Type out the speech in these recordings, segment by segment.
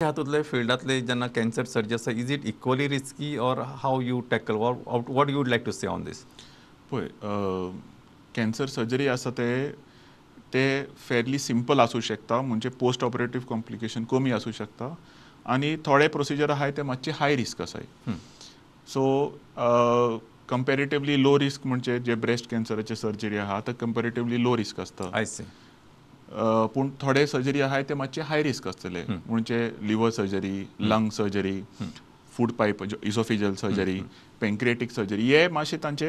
हातूंतले फिल्डांतले जेन्ना cancer surgery आसा, is it equally risky or how you tackle, what you would like to say on this? पळय, cancer surgery आसा ते ते फेरली सिंपल आसूं शकता, म्हणजे पोस्ट ऑपरेटीव कॉम्प्लिकेशन कमी आसूं शकता आनी थोडे प्रोसिजर आहाय ते मातशे हाय रिस्क आसाय. सो कंपेरेटिवली लो रिस्क म्हणजे जे ब्रेस्ट कॅन्सराचे सर्जरी आहा ते कंपेरेटिवली लो रिस्क आसता. I see. पूण थोडे सर्जरी आहाय ते मातशे हाय रिस्क आसतले, म्हणजे liver surgery, lung surgery, food pipe, oesophageal surgery, pancreatic surgery, हे मातशे तांचे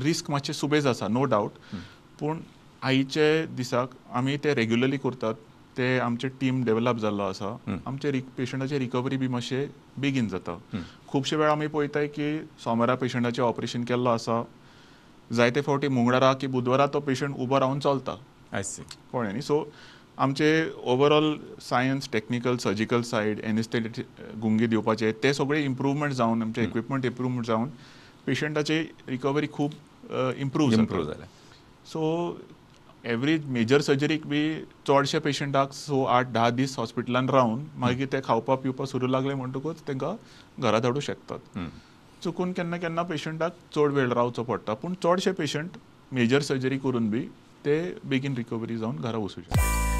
रिस्क मातशे सुबेज आसा, नो डावट. पूण आयचे दिसाक आमी ते रेग्युलरली करतात, ते आमचे टीम डेवलप जाल्लो आसा, आमचे पेशंटाचे रिकवरी बी मातशे बेगीन जाता. खुबशे वेळा आमी पळयताय की सोमारा पेशंटाचें ऑपरेशन केल्लो आसा, जायते फावटी मंगळारा की बुधवारा तो पेशंट उबो रावन चलता. I see. कळ्ळें न्ही? सो आमचे overall science, technical, surgical side, anaesthetic गुंगी दिवपाचे ते सगळे इम्प्रूवमेंट जावन, आमचे इक्विपमेंट इम्प्रूवमेंट जावन पेशंटाची रिकवरी खूब इम्प्रूव इम्प्रूव जालें. सो एवरी मेजर सर्जरीक बी चडशे पेशंटाक 6, 8, 10 दीस हॉस्पिटलान रावन मागीर ते खावपा पिवपा सुरू लागले म्हणटकूच तांकां घरा धाडूं शकतात. चुकून केन्ना केन्ना पेशंटाक चड वेळ रावचो पडटा, पूण चडशे पेशंट मेजर सर्जरी करून बी ते बेगीन रिकवरी जावन घरा वचूं शकता.